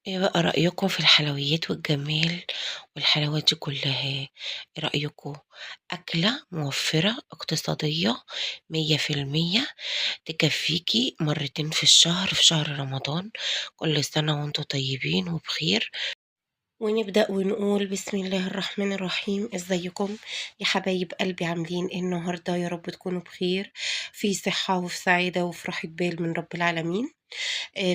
إيه بقى رأيكم في الحلويات والجمال والحلاوة دي كلها؟ إيه رأيكم؟ أكلة موفرة اقتصادية 100% تكفيكي مرتين في الشهر في شهر رمضان. كل سنة وانتم طيبين وبخير. ونبدأ ونقول بسم الله الرحمن الرحيم. ازيكم يا حبايب قلبي؟ عاملين ايه النهارده؟ يا رب تكونوا بخير، في صحة وفي سعادة وفي راحة بال من رب العالمين.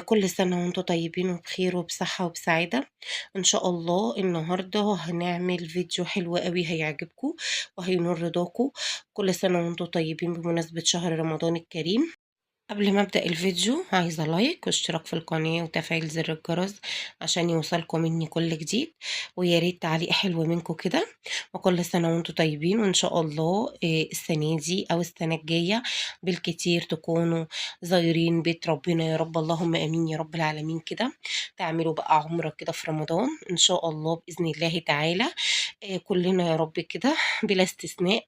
كل سنة وانتم طيبين وبخير وبصحة وبسعادة. ان شاء الله النهاردة هنعمل فيديو حلو قوي هيعجبكم وهينور رضاكم. كل سنة وانتم طيبين بمناسبة شهر رمضان الكريم. قبل ما ابدأ الفيديو عايزة لايك واشتراك في القناة وتفعيل زر الجرس عشان يوصلكم مني كل جديد، ويا ريت تعليق حلو منكم كده. وكل سنة وانتم طيبين، وان شاء الله السنة دي او السنة الجاية بالكتير تكونوا زايرين بيت ربنا يا رب، اللهم امين يا رب العالمين. كده تعملوا بقى عمرة كده في رمضان ان شاء الله بإذن الله تعالى، كلنا يا رب كده بلا استثناء،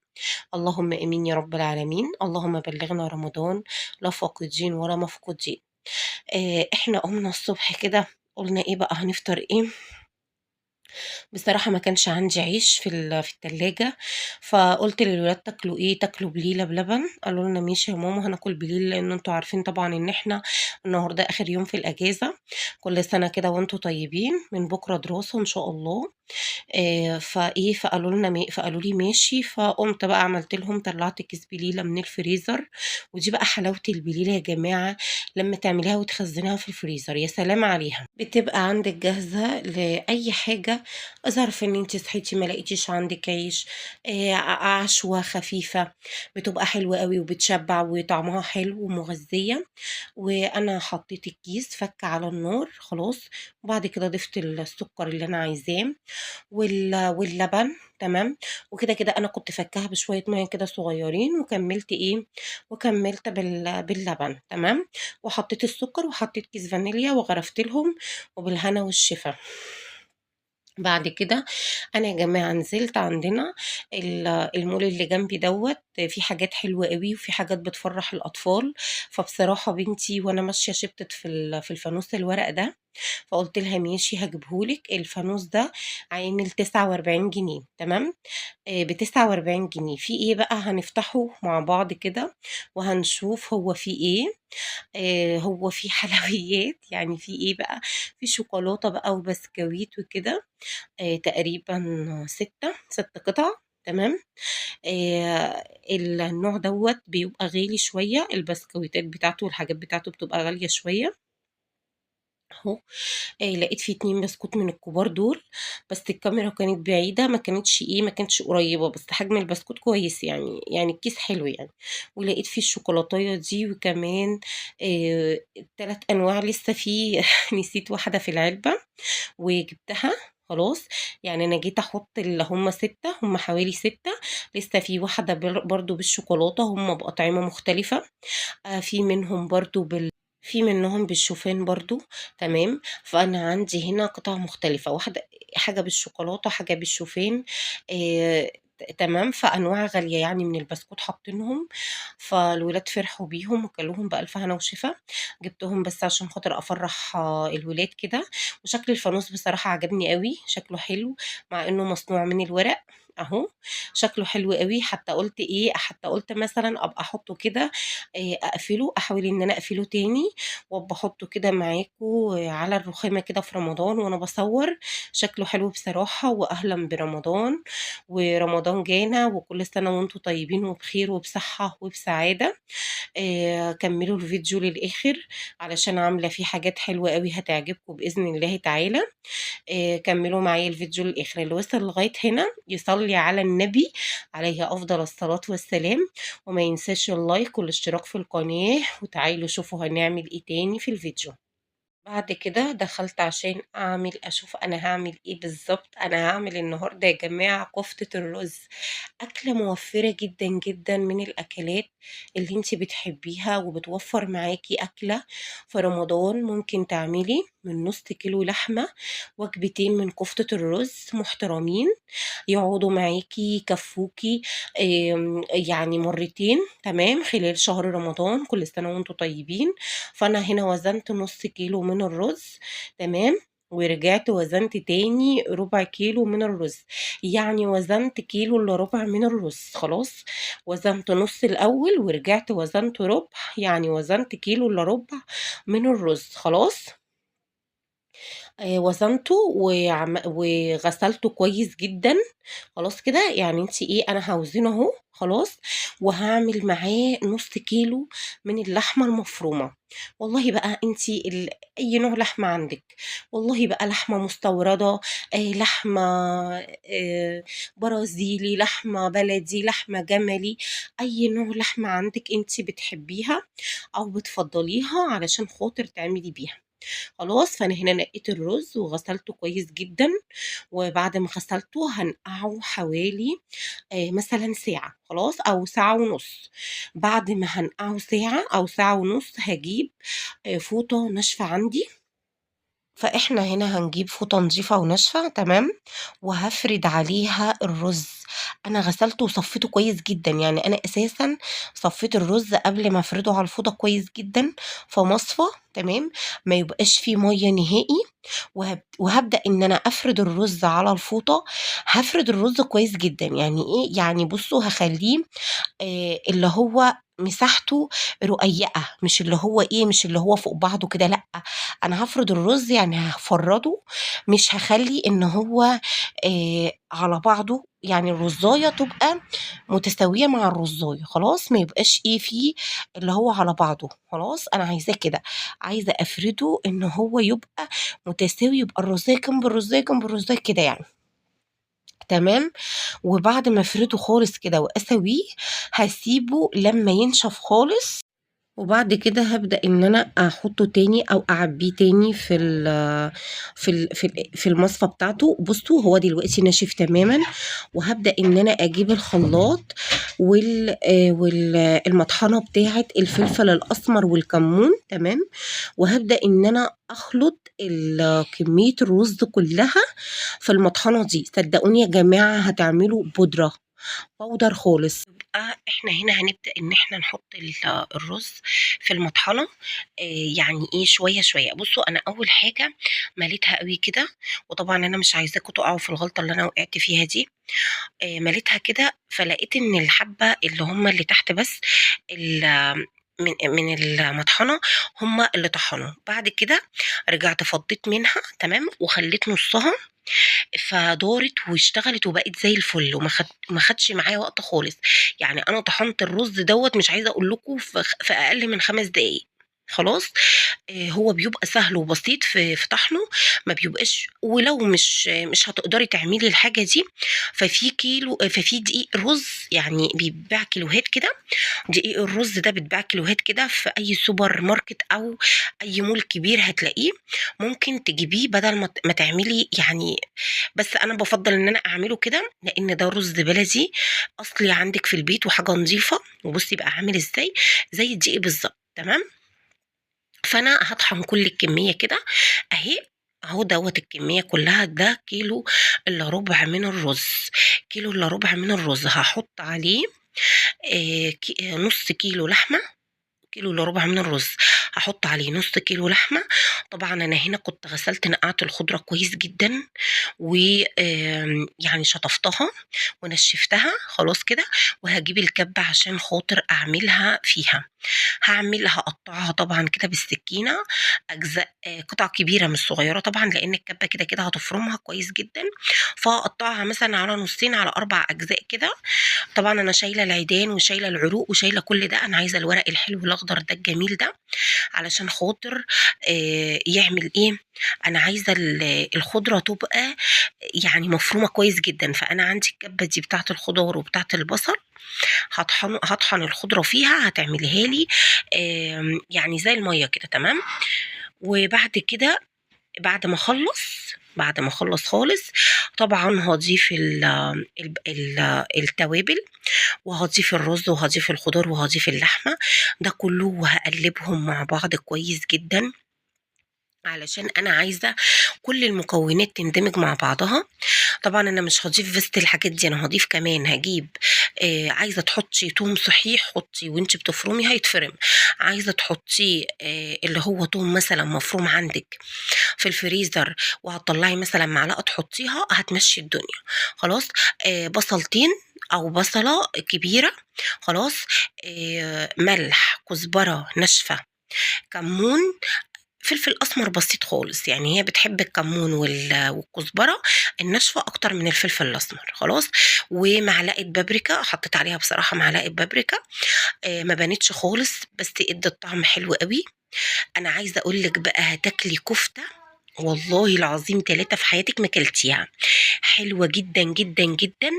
اللهم امين يا رب العالمين. اللهم بلغنا رمضان لا فاقدين ولا مفقودين. احنا قمنا الصبح كده قلنا ايه بقى هنفطر ايه؟ بصراحة ما كانش عندي عيش في التلاجة، فقلت للولاد تاكلوا ايه؟ تاكلوا بليلة بلبن. قالوا لنا ماشي يا ماما هناكل بليلة، لان انتوا عارفين طبعا ان احنا النهارده اخر يوم في الاجازة. كل سنة كده وانتوا طيبين، من بكرة دراسة ان شاء الله. فقالوا لنا فقالوا لي ماشي. فقمت بقى عملت لهم، طلعت كيس بليلة من الفريزر. ودي بقى حلاوة البليلة يا جماعة، لما تعمليها وتخزنيها في الفريزر يا سلام عليها، بتبقى عندك جاهزة لأي حاجة. ظرف ان انت صحيتي ما لقيتيش عندك عيش، عشوة خفيفة، بتبقى حلوة قوي وبتشبع وطعمها حلو ومغذية. وانا حطيت الكيس فك على النار خلاص، وبعد كده ضفت السكر اللي انا عايزاه واللبن، تمام. وكده كده انا كنت فكاها بشويه ميه كده صغيرين، وكملت ايه، وكملت باللبن، تمام. وحطيت السكر وحطيت كيس فانيليا وغرفت لهم، وبالهنا والشفا. بعد كده انا يا جماعه نزلت عندنا المول اللي جنبي دوت، في حاجات حلوه قوي وفي حاجات بتفرح الاطفال. فبصراحه بنتي وانا ماشيه شبطت في الفانوس الورق ده، فقلت لها ماشي هجيبهولك. الفانوس ده عامل 49 جنيه، تمام. ب49 جنيه. في ايه بقى؟ هنفتحه مع بعض كده وهنشوف هو في ايه. هو في حلويات، يعني في ايه بقى؟ في شوكولاته بقى وبسكويت وكده. تقريبا 6 قطع، تمام. النوع دوت بيبقى غالي شوية، البسكويتات بتاعته والحاجات بتاعته بتبقى غالية شوية اهو. لقيت فيه 2 بسكوت من الكبار دول، بس الكاميرا كانت بعيدة، ما كانتش قريبة، بس حجم البسكوت كويس يعني الكيس حلو يعني. ولقيت فيه الشوكولاتاية دي، وكمان 3 أنواع لسه فيه نسيت واحدة في العلبة وجبتها خلاص. انا جيت احط اللي هم 6، هم حوالي 6، لسه في واحدة برضو بالشوكولاتة، هم بأطعمة مختلفة. في منهم برضو في منهم بالشوفان برضو، تمام. فأنا عندي هنا قطع مختلفة، واحدة حاجة بالشوكولاتة، حاجة بالشوفان، تمام. فأنواع غالية من البسكوت حاطينهم، فالولاد فرحوا بيهم وكلوهم بألف هنا وشفا. جبتهم بس عشان خاطر أفرح الولاد كده. وشكل الفانوس بصراحة عجبني قوي، شكله حلو مع إنه مصنوع من الورق أهو، شكله حلو قوي. حتى قلت إيه، حتى قلت مثلا أبقى أحطه كده، أقفله، أحاول إن أنا أقفله تاني وأبقى أحطه كده معاكم على الرخامة كده في رمضان وأنا بصور. شكله حلو بصراحة. وأهلا برمضان، ورمضان جانا، وكل سنة وأنتم طيبين وبخير وبصحة وبسعادة. كملوا الفيديو للآخر علشان عاملة فيه حاجات حلوة قوي هتعجبكم بإذن الله تعالى. كملوا معايا الفيديو للآخر. اللي وصل لغاية هنا يصلي على النبي عليه أفضل الصلاة والسلام، وما ينساش اللايك والاشتراك في القناة. وتعالوا شوفوا هنعمل ايه تاني في الفيديو. بعد كده دخلت عشان أشوف أنا هعمل إيه بالظبط. أنا هعمل النهاردة يا جماعة كفتة الرز، أكلة موفرة جدا جدا من الأكلات اللي انتي بتحبيها وبتوفر معاكي أكلة في رمضان. ممكن تعملي من نص كيلو لحمة وجبتين من كفتة الرز محترمين، يقعدوا معاكي يكفوكي، مرتين، تمام، خلال شهر رمضان. كل سنة وانتم طيبين. فأنا هنا وزنت نص كيلو من الرز، تمام. ورجعت وزنت تاني ربع كيلو من الرز، يعني وزنت كيلو إلا ربع من الرز. خلاص، وزنت نص الأول ورجعت وزنت ربع، يعني وزنت كيلو إلا ربع من الرز. خلاص، وزنته وغسلته كويس جدا. خلاص كده، يعني انتي ايه، انا هوزنه اهو. خلاص، وهعمل معاه نص كيلو من اللحمة المفرومه. والله بقى انتي اي نوع لحمه عندك، والله بقى لحمه مستورده، لحمه، برازيلي، لحمه بلدي، لحمه جملي، اي نوع لحمه عندك انتي بتحبيها او بتفضليها علشان خاطر تعملي بيها. خلاص، فانا هنا نقيت الرز وغسلته كويس جدا، وبعد ما غسلته هنقعه حوالي مثلا ساعة، خلاص، او ساعة ونص. بعد ما هنقعه ساعة او ساعة ونص هجيب فوطة ناشفة عندي. فاحنا هنا هنجيب فوطة نظيفة وناشفة، تمام، وهفرد عليها الرز. انا غسلته وصفيته كويس جدا، يعني انا اساسا صفيت الرز قبل ما افرده على الفوطة كويس جدا في مصفى، تمام، ما يبقاش فيه مية نهائي. وهبدأ ان انا افرد الرز على الفوطة. هفرد الرز كويس جدا، يعني ايه، يعني بصوا هخليه، اللي هو مساحته رقيقة، مش اللي هو ايه، مش اللي هو فوق بعضه كده، لا، انا هفرد الرز يعني هفرده، مش هخلي ان هو، على بعضه، يعني الرزاية تبقى متساوية مع الرزاية. خلاص، ما يبقاش ايه فيه اللي هو على بعضه. خلاص، انا عايزاه كده، عايزة افرده ان هو يبقى متساوي، يبقى الرزاية جنب الرزاية جنب الرزاية كده يعني، تمام. وبعد ما افرده خالص كده واسويه هسيبه لما ينشف خالص، وبعد كده هبدأ ان انا احطه تاني او اعبيه تاني في المصفى بتاعته. بصوا هو دلوقتي ناشف تماما، وهبدأ ان انا اجيب الخلاط والمطحنة بتاعة الفلفل الاسمر والكمون، تمام، وهبدأ ان انا اخلط كمية الرز كلها في المطحنة دي. صدقوني يا جماعة هتعملوا بودرة باودر خالص. يبقى احنا هنا هنبدأ ان احنا نحط الرز في المطحنة، يعني ايه، شوية شوية. بصوا انا اول حاجة مليتها قوي كده، وطبعا انا مش عايزاكم تقعوا في الغلطة اللي انا وقعت فيها دي. مليتها كده، فلقيت ان الحبة اللي هم اللي تحت بس من المطحنة هم اللي طحنوا. بعد كده رجعت فضيت منها، تمام، وخليت نصها، فدارت واشتغلت وبقت زي الفل، وما خدش معايا وقت خالص. يعني انا طحنت الرز دوت مش عايزه اقول لكم في اقل من 5 دقايق. خلاص، هو بيبقى سهل وبسيط في طحنه، ما بيبقاش، ولو مش هتقدري تعملي الحاجة دي، ففي دقيق رز يعني بيتباع كيلوهات كده، دقيق الرز ده بيتباع كيلوهات كده في اي سوبر ماركت او اي مول كبير هتلاقيه، ممكن تجيبيه بدل ما تعملي يعني. بس انا بفضل ان انا اعمله كده، لان ده رز بلدي اصلي عندك في البيت وحاجه نظيفة. وبصي بقى عامل ازاي، زي الدقيق بالظبط، تمام. فانا هطحن كل الكمية كده اهي، اهو دوت الكمية كلها، ده كيلو الا ربع من الرز، كيلو الا ربع من الرز هحط عليه، نص كيلو لحمه، كيلو الا ربع من الرز هحط عليه نص كيلو لحمه. طبعا انا هنا كنت غسلت نقعت الخضرة كويس جدا، و، يعني شطفتها ونشفتها خلاص كده، وهجيب الكبه عشان خاطر اعملها فيها. هقطعها طبعا كده بالسكينة اجزاء، قطع كبيرة مش صغيرة طبعا، لان الكبه كده كده هتفرمها كويس جدا، فهقطعها مثلا على نصين، على 4 اجزاء كده. طبعا انا شايله العيدان وشايله العروق وشايله كل ده، انا عايزه الورق الحلو الاخضر ده الجميل ده علشان خاطر، يعمل ايه، انا عايزه الخضرة تبقى مفرومه كويس جدا. فانا عندي الكبه دي بتاعه الخضار وبتاعه البصل، هطحن الخضرة فيها، هتعملها لي، زي المية كده، تمام. وبعد كده بعد ما اخلص خالص طبعا هضيف التوابل، وهضيف الرز وهضيف الخضار وهضيف اللحمة، ده كله وهقلبهم مع بعض كويس جدا، علشان انا عايزه كل المكونات تندمج مع بعضها. طبعا انا مش هضيف بس الحاجات دي، انا هضيف كمان، هجيب عايزة تحطي توم صحيح حطي وانت بتفرمي هيتفرم، عايزة تحطيه اللي هو توم مثلا مفروم عندك في الفريزر وهتطلعي مثلا معلقة تحطيها، هتمشي الدنيا. خلاص. بصلتين أو بصلة كبيرة. خلاص. ملح، كزبرة ناشفة، كمون، فلفل أسمر بسيط خالص، يعني هي بتحب الكمون والكزبرة الناشفة أكتر من الفلفل الأسمر. خلاص. ومعلقة بابريكا، حطيت عليها بصراحة معلقة بابريكا، ما بانتش خالص بس ادت طعم حلو قوي. أنا عايزة أقول لك بقى هتاكلي كفتة والله العظيم 3 في حياتك ما كلتيها، حلوة جدا جدا جدا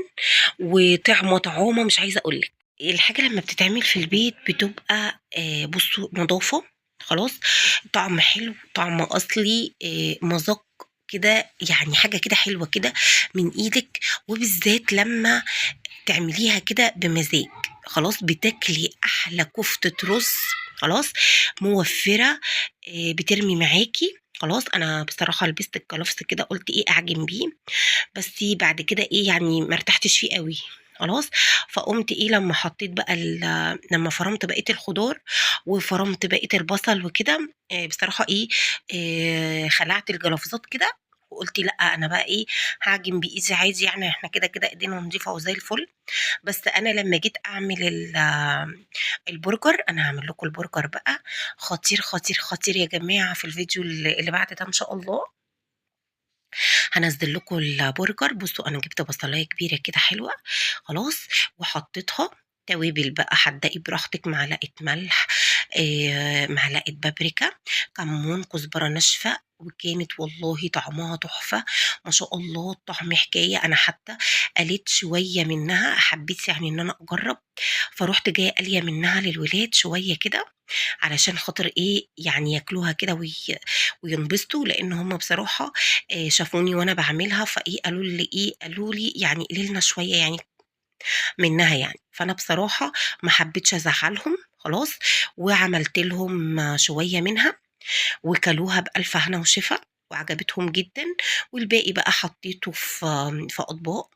وطعمة طعامة مش عايزة أقول لك. الحاجة لما بتتعمل في البيت بتبقى بصوا نظافة، خلاص، طعم حلو، طعم أصلي، مذاق كده، يعني حاجة كده حلوة كده من إيدك، وبالذات لما تعمليها كده بمزاج. خلاص. بتاكلي أحلى كفتة رز. خلاص. موفرة، بترمي معاكي. خلاص. أنا بصراحة لبست الكلفس كده قلت إيه أعجن بيه، بس بعد كده إيه يعني ما ارتحتش فيه قوي. خلاص. فقمت إيه لما حطيت بقى لما فرمت بقية الخضار وفرمت بقية البصل وكده، بصراحة إيه، خلعت الجلافزات كده وقلت لأ أنا بقى إيه هعجن بإيدي عادي، يعني إحنا كده كده إيدينا نضيفة وزي الفل. بس أنا لما جيت أعمل البرجر، أنا هعمل لكم البرجر بقى خطير خطير خطير يا جماعة في الفيديو اللي بعد ده إن شاء الله هنزل لكم البرجر. بصوا أنا جبت بصلاية كبيرة كده حلوة. خلاص. وحطيتها توابل بقى، حدقي براحتك، معلقة ملح، معلقة بابريكا، كمون، كزبرة ناشفة، وكانت والله طعمها تحفة ما شاء الله، الطعم حكاية. أنا حتى قليت شوية منها، حبيت يعني إن أنا أجرب، فروحت جاية قالية منها للولاد شوية كده علشان خاطر إيه يعني ياكلوها كده وينبسطوا، لأن هم بصراحة، شافوني وأنا بعملها، فإيه قالوا لي إيه، قالوا لي يعني قليلنا شوية يعني منها يعني. فأنا بصراحة ما حبيتش أزعلهم. خلاص. وعملت لهم شوية منها وكلوها بألف هنا وشفا وعجبتهم جدا. والباقي بقى حطيته في أطباق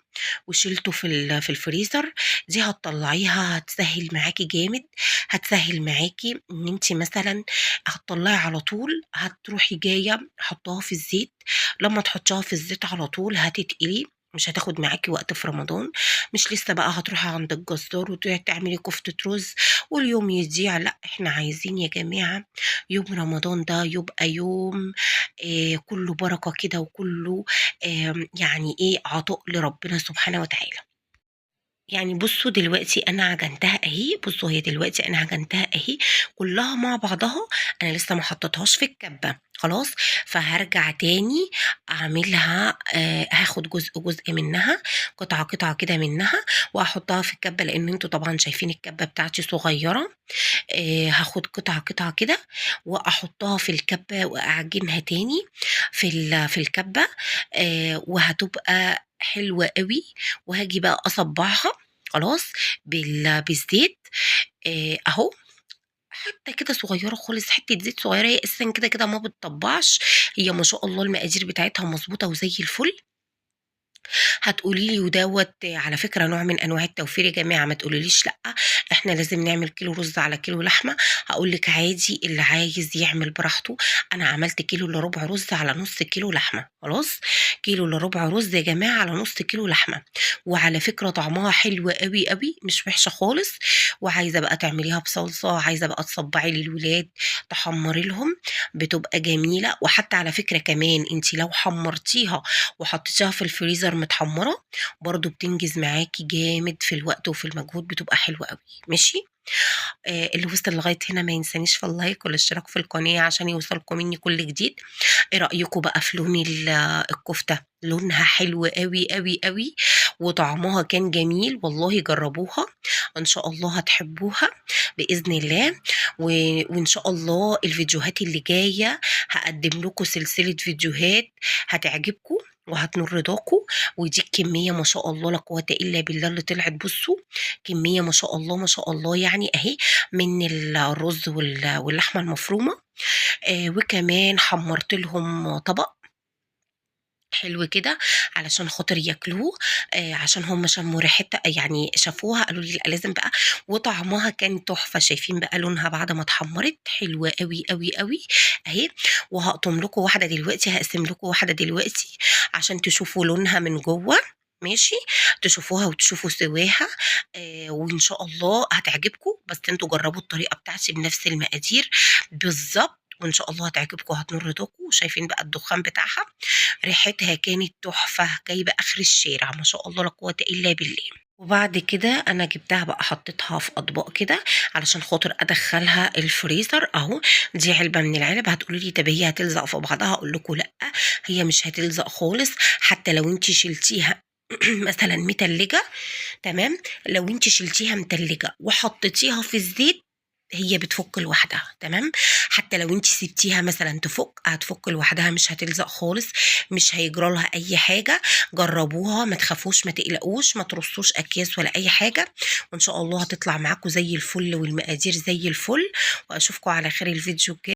وشيلته في الفريزر. دي هتطلعيها هتسهل معاكي جامد، هتسهل معاكي ان انت مثلا هتطلعي على طول، هتروحي جايه حطاها في الزيت، لما تحطيها في الزيت على طول هتتقلي، مش هتاخد معاكي وقت في رمضان، مش لسه بقى هتروحي عند الجزار وتعملي كفتة رز واليوم يضيع. لا، احنا عايزين يا جماعة يوم رمضان ده يبقى يوم، كله بركة كده، وكله، يعني ايه عطاء لربنا سبحانه وتعالى. يعني بصوا دلوقتي انا عجنتها اهي، بصوا هي دلوقتي انا عجنتها اهي كلها مع بعضها، انا لسه ما حطيتهاش في الكبه. خلاص. فهرجع تاني اعملها، هاخد جزء جزء منها، قطعه قطعه كده منها، واحطها في الكبه، لان انتوا طبعا شايفين الكبه بتاعتي صغيره. هاخد قطعه قطعه كده واحطها في الكبه واعجنها تاني في الكبه، وهتبقى حلوه قوي. وهاجي بقى اصبعها خلاص بالزيت، اهو، حته كده صغيره خالص، حته زيت صغيره، هي اساسا كده كده ما بتطبعش، هي ما شاء الله المقادير بتاعتها مظبوطه وزي الفل. هتقولي لي ودوت على فكره نوع من انواع التوفير يا جماعه، ما تقوليليش لا احنا لازم نعمل كيلو رز على كيلو لحمه، هقول لك عادي اللي عايز يعمل براحته. انا عملت كيلو الا ربع رز على نص كيلو لحمه. خلاص. كيلو الا ربع رز يا جماعه على نص كيلو لحمه، وعلى فكره طعمها حلو قوي قوي، مش وحشه خالص. وعايزه بقى تعمليها بصلصه، عايزه بقى تصبعي للولاد تحمري لهم، بتبقى جميله. وحتى على فكره كمان انت لو حمرتيها وحطيتيها في الفريزر متحمره برضو بتنجز معاكي جامد في الوقت وفي المجهود، بتبقى حلوه قوي. ماشي. اللي وصل لغايه هنا ما ينسانيش في اللايك والاشتراك في القناه عشان يوصلكم مني كل جديد. ايه رايكم بقى في لون الكفته؟ لونها حلو قوي قوي قوي، وطعمها كان جميل والله. جربوها ان شاء الله هتحبوها باذن الله. وان شاء الله الفيديوهات اللي جايه هقدم لكم سلسله فيديوهات هتعجبكم وهتنور رضاكم. ودي الكميه ما شاء الله لا قوه الا بالله اللي طلعت، بصوا كميه ما شاء الله ما شاء الله يعني اهي من الرز واللحمه المفرومه. وكمان حمرت لهم طبق حلو كده علشان خاطر ياكلوه، عشان هم شموا ريحتها، يعني شافوها قالوا لي لأ لازم بقى، وطعمها كان تحفة. شايفين بقى لونها بعد ما اتحمرت حلوة قوي قوي قوي اهي. وهقطم لكم واحدة دلوقتي، هقسم لكم واحدة دلوقتي عشان تشوفوا لونها من جوه، ماشي، تشوفوها وتشوفوا سواها، وإن شاء الله هتعجبكم. بس انتوا جربوا الطريقة بتاعتي بنفس المقادير بالظبط وإن شاء الله هتعجبكم وهتنور رضاكم. شايفين بقى الدخان بتاعها، ريحتها كانت تحفة، جايبة آخر الشارع ما شاء الله لا قوة إلا بالله. وبعد كده أنا جبتها بقى حطيتها في أطباق كده علشان خاطر أدخلها الفريزر أهو. دي علبة من العلب. هتقولوا لي طب هي هتلزق في بعضها؟ أقول لكم لأ، هي مش هتلزق خالص، حتى لو انتي شلتيها مثلا متلجة، تمام، لو انتي شلتيها متلجة وحطيتيها في الزيت هي بتفك لوحدها، تمام. حتى لو انتي سبتيها مثلا تفك هتفك لوحدها، مش هتلزق خالص، مش هيجرى لها اي حاجة. جربوها، ما تخافوش، ما تقلقوش، ما ترصوش اكياس ولا اي حاجة، وان شاء الله هتطلع معاكم زي الفل والمقادير زي الفل. واشوفكم على خير الفيديو الجاي.